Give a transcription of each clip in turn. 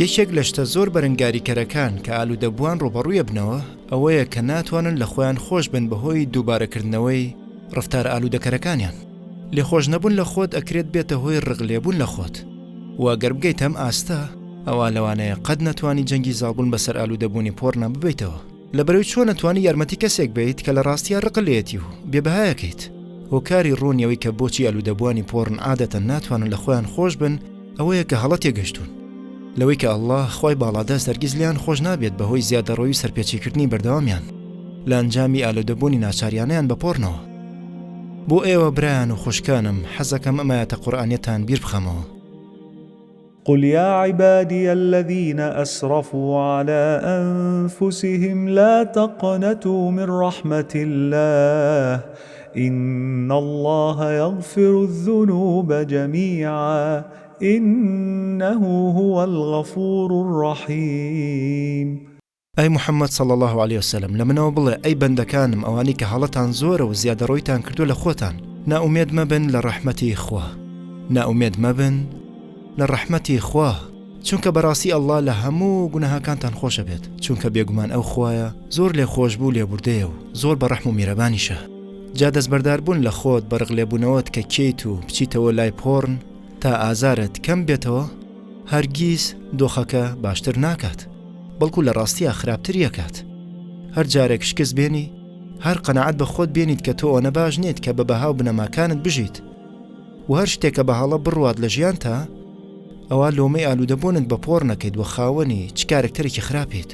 یەکێک لە شتە زۆر بەرەنگاریکەرەکان کە ئالوودەبووان ڕووبەڕووی ئەبنەوە ئەوەیە کە ناتوانن لە خۆیان خۆش بن بەهۆی دووبارەکردنەوەی ڕەفتارە ئالوودەکەرەکانیان. لێخۆشنەبوون لە خۆت ئەکرێت بێتە هۆی ڕق لێبوون لە خۆت و گەر بگەیتە ئەم ئاستە ئەوا لەوانەیە قەت نەتوانی جەنگی زاڵبوون بەسەر ئالوودەبوونی پۆڕنا ببەیتەوە. لەبەرئەوەی چۆن ئەتوانی یارمەتی کەسێک بەیت کە لە ڕاستیا ڕقت لێیەتی و بێ بەهایەکەیت؟ هۆکاری ڕوونی ئەوەی کە بۆچی ئالوودەبووانی پۆڕن عادەتەن ناتوانن لە خۆیان خۆش بن ئەوەیە کە هەڵە تێگەشتوون لەوەی کە اللە خوای باڵادەست هەرگیز لێیان خۆش نابێت بەهۆی زیادەڕۆیی و سەرپێچیکردنی بەردەوامیان لە ئەنجامی ئالوودەبوونی ناچاریانەیان بە پۆڕنەوە. بۆ ئێوە برایان و خوشکانم حەزەکەم ئەم ئایەتە قورئانیەتان بیر بخەمەوە. قل یا عبادی الذین اسرفوا علی انفسهم لا تقنطوا من رحمة اللە ان اللە یغفر الذنوب جمیعا انه هو الغفور الرحیم. ئەی محمد صلی اللە علیە وسلم لە منەوە بڵێ، ئەی بەندەکانم ئەوانەی کە هەڵەتان زۆرە و زیادەڕۆیتان کردووە لە خۆتان، نائومێد مەبن لە ڕەحمەتی خوا، نائومێد مەبن لە ڕەحمەتی خوا، چونکە بەڕاستی اللە لە هەموو گوناهەکانتان خۆشەبێت، چونکە بێگومان ئەو خوایە زۆر لێخۆشبوو و لێبوردەیە و زۆر بەڕەحم و میرەبانیشە. جا دەستبەرداربوون لە خۆت بە ڕقلێبوونەوەت کە کێیت و بچیتەوە لای پۆڕن تا ئازارت کەم بێتەوە، هەرگیز دۆخەکە باشتر ناکات. بەڵکو لە ڕاستیا خراپتری ئەکات. هەر جارێک شکست بێنی، هەر قەناعەت بە خۆت بێنیت کە تۆ ئەوەنە باش نیت کە بە بەها و بنەماکانت بژیت و هەر شتێک کە بە هەڵە بڕوات لە ژیانتا، ئەوا لۆمەی ئالوودەبوونت بە پۆڕ نەکەیت و خاوەنی چ کارەکتەرێکی خراپیت.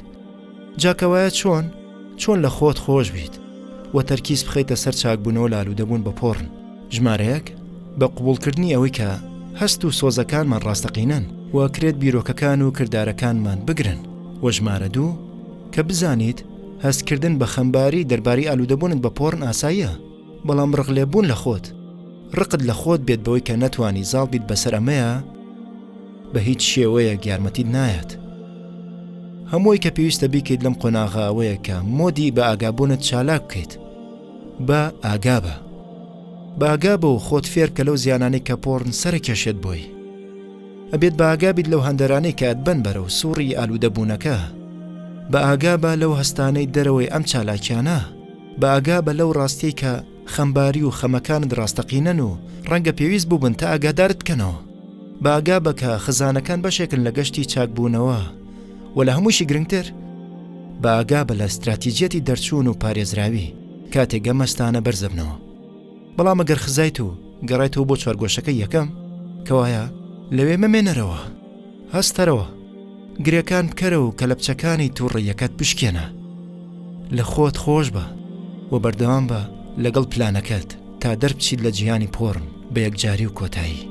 جا کەوایە چۆن؟ چۆن لە خۆت خۆش بیت و تەرکیز بخەیتە سەر چاکبوونەوە لە ئالوودەبوون بە پۆڕن؟ ژمارە یەک، بە قبوڵکردنی ئەوەی کە هەست و سۆزەکانمان ڕاستەقینەن و ئەکرێت بیرۆکەکان و کردارەکانمان بگرن، وە ژمارە دوو، کە بزانیت هەستکردن بە خەمباری دەربارەی ئالوودەبوونت بە پۆڕن ئاساییە، بەڵام ڕقلێبوون لە خۆت، ڕقت لە خۆت بێت بەوەی کە نەتوانی زاڵ بیت بەسەر ئەمەیا، بە هیچ شێوەیەک یارمەتیت نایات. هەمووی کە پێویستە بیکەیت لەم قۆناغە ئەوەیە کە مۆدی بە ئاگابوونت چالاک بکەیت. بە ئاگا بە. بە ئاگا بە و خۆت فێر بکە لەو زیانانەی کە پۆڕن سەرەکێشێت بۆی. ئەبێت بە ئاگا بیت لەو هاندەرانەی کە ئەتبەن بەرەو سوڕی ئالوودەبوونەکە. بە ئاگا بە لەو هەستانەی دەرەوەی ئەم چالاکیانە. بە ئاگا بە لەو ڕاستیەی کە خەمباری و خەمەکانت ڕاستەقینەن و ڕەنگە پێویست بووبن تا ئاگادارت بکەنەوە. بە ئاگا بە کە خزانەکان بەشێکن لە گەشتی چاکبوونەوە و لە هەمووشی گرنگتر، بە ئاگا بە لە ستراتیجیەتی دەرچوون و پارێزراوی کاتێک ئەم هەستانە بەرزدەبنەوە. بەڵام ئەگەر خزایت و گەڕایتەوە بۆ چوارگۆشەکەی یەکەم، کەوایە لەوێ مەمێنەرەوە. هەستەرەوە، گرێکان بکەرە و کەلەپچەکانی تووڕەییەکەت بشکێنە. لە خۆت خۆش بە و بەردەوام بە لەگەڵ پلانەکەت تا دەربچیت لە جیهانی پۆڕن بە یەکجاری و کۆتایی.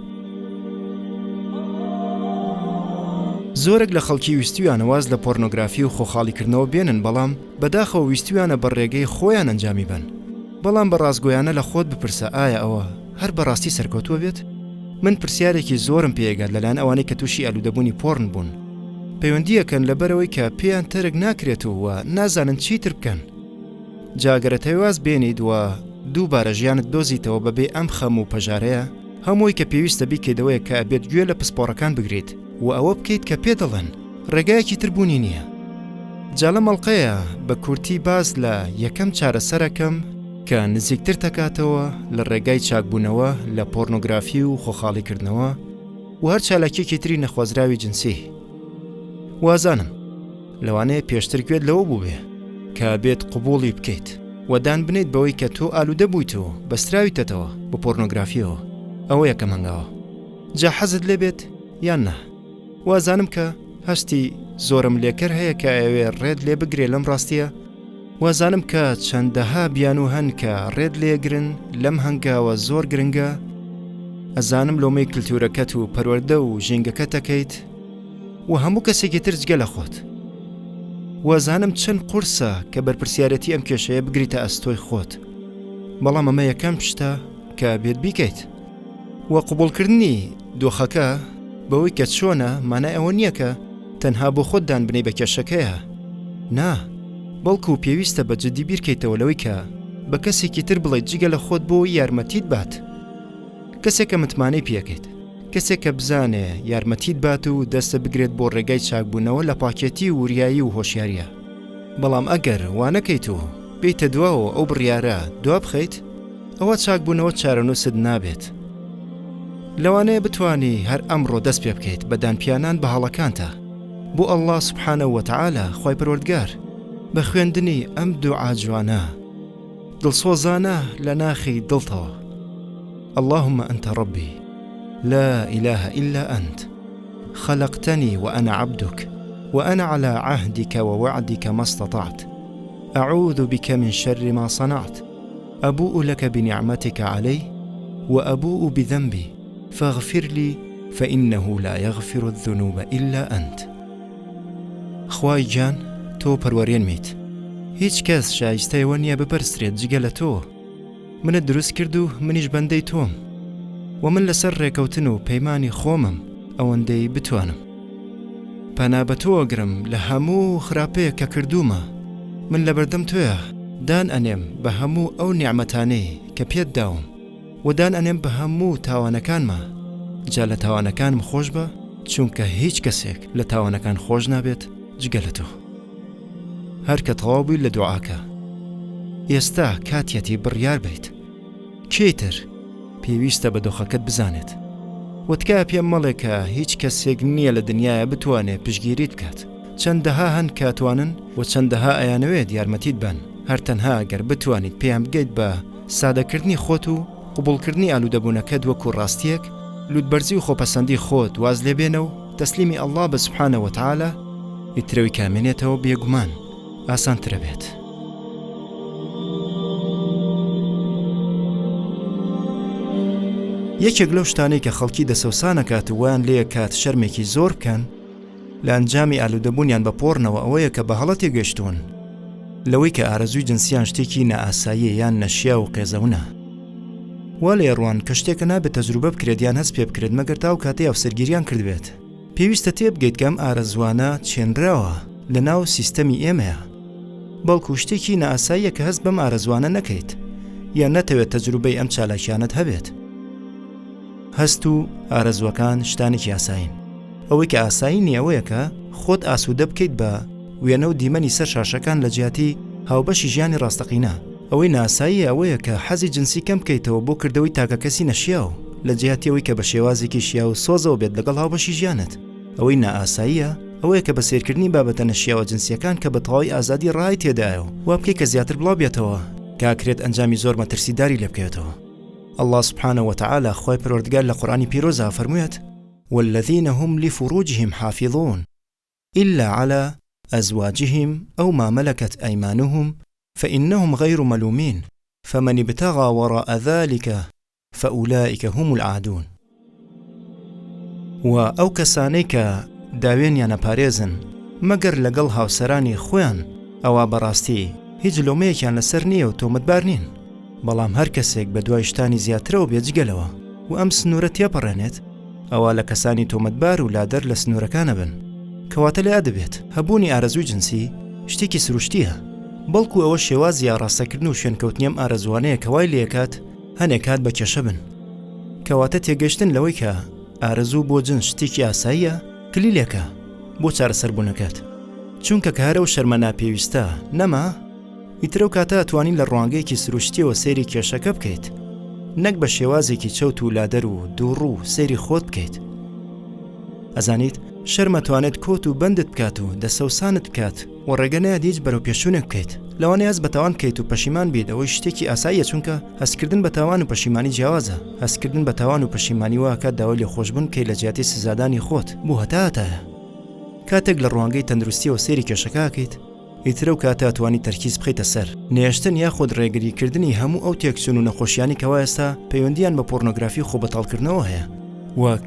زۆرێک لە خەڵکی ویستویانە واز لە پۆرنۆگرافی و خۆخاڵیکردنەوە بێنن بەڵام بەداخەوە ویستویانە بە ڕێگەی خۆیان ئەنجامی بەن بەڵام بە ڕاستگۆیانە لە خۆت بپرسە ئایا ئەوە هەر بەڕاستی سەرکەوتووە بێت؟ من پرسیارێکی زۆرم پێگات لەلایەن ئەوانەی کە تووشی ئالوودەبوونی پۆڕن بوون پەیوەندییەکەن لەبەرئەوەی کە پێیان تەرک ناکرێت و نازانن چیتر بکەن. جا گەر ئەتەوێ واز بێنیت و دووبارە ژیانت بدۆزیتەوە بەبێ ئەم خەم و پەژارەیە، هەمووی کە پێویستە بیکەیت ئەوەیە کە ئەبێت گوێ لە پسپۆڕەکان بگریت و ئەوە بکەیت کە پێت دەڵێن، ڕێگایەکی تر بوونی نییە. جا لەم ئەڵقەیە بە کورتی باس لە یەکەم چارەسەر ئەکەم کە نزیکترتەکاتەوە لە ڕێگای چاکبوونەوە لە پۆرنۆگرافی و خۆخاڵیکردنەوە و هەر چالاکیەکی تری نەخوازراوی جنسی. وازانم لەوانەیە پێشتر گوێت لەوە بووبێ کە بێت قبوڵی بکەیت و دان بنێیت بەوەی کە تۆ ئالوودە بوویت و بەستراویتەتەوە بە پۆرنۆگرافیەوە. ئەوە یەکەم هەنگاوە. جا حەزت لێ بێت یان نا. وازانم کە هەستی زۆرم لێکەر هەیە کە ئەیەوێ ڕێت لێ بگرێ لەم ڕاستیە. وازانم کە چەندەها بیانوو هەن کە ڕێت لێگرن لەم هەنگاوە زۆر گرنگە. ئەزانم لۆمەی کلتورەکەت و پەروەردە و ژینگەکەت ئەکەیت و هەموو کەسێکی تر جگە لە خۆت. وازانم چەند قورسە کە بەرپرسیارێتی ئەم کێشەیە بگریتە ئەستۆی خۆت. بەڵام ئەمە یەکەم شتە کە ئەبێت بیکەیت. وە قبوڵکردنی دۆخەکە بەوەی کە چۆنە مانای ئەوە نییە کە تەنها بۆ خۆت دان بنێی بە کێشەکەیا، نا، بەڵکو پێویستە بە جدی بیرکەیتەوە لەوەی کە بە کەسێکی تر بڵێیت جگە لە خۆت بۆ ئەوەی یارمەتیت بات. کەسێک کە متمانەی پێکەیت. کەسێک کە بزانێ یارمەتیت بات و دەستت بگرێت بۆ ڕێگای چاکبوونەوە لە پاکێتی و وریایی و هۆشیارییە. بەڵام ئەگەر وا نەکەیت و بێیتە دواوە و ئەو بڕیارە دوا بخەیت، ئەوا چاکبوونەوە چارەنووست نابێت. لەوانەیە بتوانی هەر ئەمڕۆ دەست پێ بکەیت بە دانپیانان بە هەڵەکانتا بۆ اللە سبحانە وتعالی خوای پەروەردگار بە خوێندنی ئەم دوعا جوانە دڵسۆزانە لە ناخی دڵتەوە اللهم انت ربی لا اله الا انت خلقتنی وانا عبدک وانا علی عهدک ووعدک ما استطعت اعوذ بک من شر ما صنعت ابوء لک بنعمتک علی وابوء بذنبی فاغفر لی فانه لا یغفر الذنوب الا انت. خوای گیان تۆ پەروەرێنمیت هیچ کەس شایستەی ئەوە نییە بپەرسترێت جگە لە تۆ منت دروست کرد و منیش بەندەی تۆم وە من لەسەر ڕێکەوتن و پەیمانی خۆمم ئەوەندەی بتوانم پەنا بە تۆ ئەگرم لە هەموو خراپەیەک کە کردوومە من لەبەردەم تۆیا دان ئەنێم بە هەموو ئەو نیعمەتانەی کە پێت داوم وە دان ئەنێم بە هەموو تاوانەکانما جا لە تاوانەکانم خۆش بە چونکە هیچ کەسێک لە تاوانەکان خۆش نابێت جگە لە تۆ هەر کە تەواو بووی لە دوعاکە ئێستا کاتیەتی بڕیار بەیت کێی تر پێویستە بە دۆخەکەت بزانێت وە تکایە پێم مەڵێ کە هیچ کەسێک نییە لە دنیایا بتوانێ پشتگیریت بکات چەندەها هەن کە ئەتوانن وە چەندەها ئەیانەوێت یارمەتیت بەن هەر تەنها گەر بتوانیت پێیان بگەیت بە سادەکردنی خۆت و قبوڵکردنی ئالوودەبوونەکەت وەکو ڕاستییەک، لووتبەرزی و خۆپەسەندی خۆت واز لێ بێنە و تەسلیمی اللە بە سبحانە وتعالی، ئیتر ئەوی کە ئەمێنێتەوە بێگومان ئاسانتر ئەبێت. یەکێک لەو شتانەی کە خەڵکی دەسەوسانەکات و وایان لێکات شەرمێکی زۆر بکەن، لە ئەنجامی ئالوودەبوونیان بە پۆڕنەوە ئەوەیە کە بە هەڵە تێگەیشتوون لەوەی کە ئارەزووی جنسیان شتێکی نائاساییە یان نەشیاو و قێزەونە. وا لێڕوان کە شتێکە نابێت تەجروبە بکرێت یان هەست پێ بکرێت مەگەر تا ئەو کاتەی هاوسەرگیریان کردبێت. پێویستە تێبگەیت کە ئەم ئارەزووانە چێنراوە لە ناو سیستەمی ئێمەیە. بەڵکو شتێکی نائاساییە کە هەست بەم ئارەزووانە نەکەیت یان نەتەوێت تەجروبەی ئەم چالاکیانەت هەبێت. هەست و ئارەزووەکان شتانێکی ئاسایین. ئەوەی کە ئاسایی نییە ئەوەیە کە خۆت ئاسوودە بکەیت بە وێنە و دیمەنی سەر شاشەکان لە جیاتی هاوبەشی ژیانی ڕاستەقینە. ئەوەی نائاساییە ئەوەیە کە حەزی جنسی کەم بکەیتەوە بۆ کردەوەی تاکەکەسی نەشیاو لە جیاتی ئەوەی کە بە شێوازێکی شیاو و سۆزەوە بێت لەگەڵ هاوبەشی ژیانت. ئەوەی نائاساییە ئەوەیە کە بە سەیرکردنی بابەتە نەشیاوە جنسییەکان کە بە تەواوی ئازادی ڕای تێدایە و وا بکەیت کە زیاتر بڵاو بێتەوە کە ئەکرێت ئەنجامی زۆر مەترسیداری لێ بکەوێتەوە. اللە سبحانە وتعالی خوای پەروەردگار لە قورئانی پیرۆزا فەرموویەت، والذین هم لفروجهم حافظون الا علی ازواجهم او ما ملکت ایمانهم فانهم غیر ملومین فمن ابتغی وراء ذلک فاولئک هم العادون. وە ئەو کەسانەی کە داوێنیان ئەپارێزن مەگەر لەگەڵ هاوسەرانی خۆیان ئەوا بەڕاستی هیچ لۆمەیەکیان لەسەر نییە و تۆمەتبار نین. بەڵام هەر کەسێک بە دوای شتانی زیاترەوە بێت جگە لەوە و ئەم سنوورە تێپەڕێنێت ئەوا لە کەسانی تۆمەتبار و لادەر لە سنوورەکان ئەبن. کەواتە لە یادبێت هەبوونی ئارەزووی جنسی شتێکی سروشتییە، بەڵکو ئەوە شێوازی ئاڕاستەکردن و شوێنکەوتنی ئەم ئارەزووانەیە کە وای لێکات هەنێ کات بە کێشە بن. کەواتە تێگەشتن لەوەی کە ئارەزوو بۆ جنس شتێکی ئاساییە کلیلێکە بۆ چارەسەربوونەکەت، چونکە کە هەر ئەو شەرمە ناپێویستە نەما، ئیتر ئەو کاتە ئەتوانی لە ڕوانگەیەکی سروشتیەوە سەیری کێشەکە بکەیت نەک بە شێوازێکی چەوت و لادەر و دووڕوو سەیری خۆت بکەیت. ئەزانیت شەرم ئەتوانێت کۆت و بەندت بکات و دەسەوسانت بکات و ڕێگە نەیات هیچ بەرەو پێشچوونێک بکەیت. لەوانەیە هەست بە تاوان بکەیت و پەشیمان بیت ئەوەیش شتێکی ئاساییە چونکە هەستکردن بە تاوان و پەشیمانی جیاوازە. هەستکردن بە تاوان و پەشیمانی وا ئەکات داوای لێخۆشبوون بکەیت لە جیاتی سزادانی خۆت بۆ هەتا هەتایە. کاتێک لە ڕوانگەی تەندروستیەوە سەیری کێشەکە ئەکەیت، ئیتر ئەو کاتە ئەتوانی تەرکیز بخەیتە سەر نێشتن یاخود ڕێگری کردنی هەموو ئەو تێکچوون و نەخۆشیانەی کەوا ئێستا پەیوەندیان بە پۆرنۆگرافی و خۆبەتاڵکردنەوە هەیە وەک،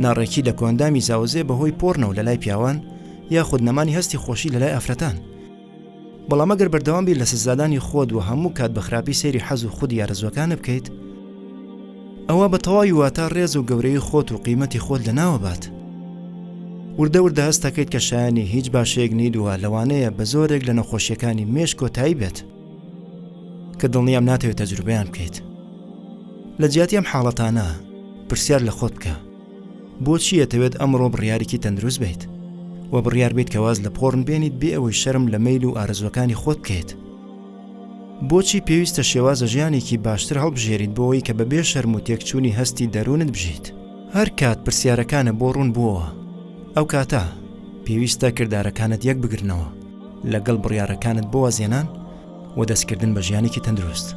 ناڕێکی لە کۆئەندامی زاوزێ بەهۆی پۆرنەوە لەلای پیاوان یاخود نەمانی هەستی خۆشی لەلای ئافرەتان. بەڵام ئەگەر بەردەوام بیت لە سزادانی خۆت و هەموو کات بە خراپی سەیری حەز و خودی ئارەزووەکانت بکەیت ئەوا بە تەواوی واتا ڕێز و گەورەیی خۆت و قیمەتی خۆت لەناوە بات. وردە وردە هەست دەکەیت کە شایەنی هیچ باشەیەک نیت و لەوانەیە بە زۆرێک لە نەخۆشیەکانی مێشک کۆتایی بێت کە دڵنیام ناتەوێت تەجروبەیان بکەیت. لە جیاتی ئەم حاڵەتانە پرسیار لە خۆت بکە. بۆچی ئەتەوێت ئەمڕۆ بڕیارێکی تەندروست بیت و بڕیار بیت کە واز لە پۆڕن بێنیت بێ ئەوەی شەرم لە مەیل و ئارەزووەکانی خۆت بکەیت؟ بۆچی پێویستە شێوازە ژیانێکی باشتر هەڵبژێریت بۆ ئەوەی کە بەبێ شەرم و تێکچوونی هەستی دەروونت بژیت؟ هەر کات پرسیارەکانت بۆ ڕوون بووەوە، ئەو کاتە پێویستە کردارەکانت یەک بگرنەوە لەگەڵ بڕیارەکانت بۆ وازهێنان و دەستکردن بە ژیانێکی تەندروست.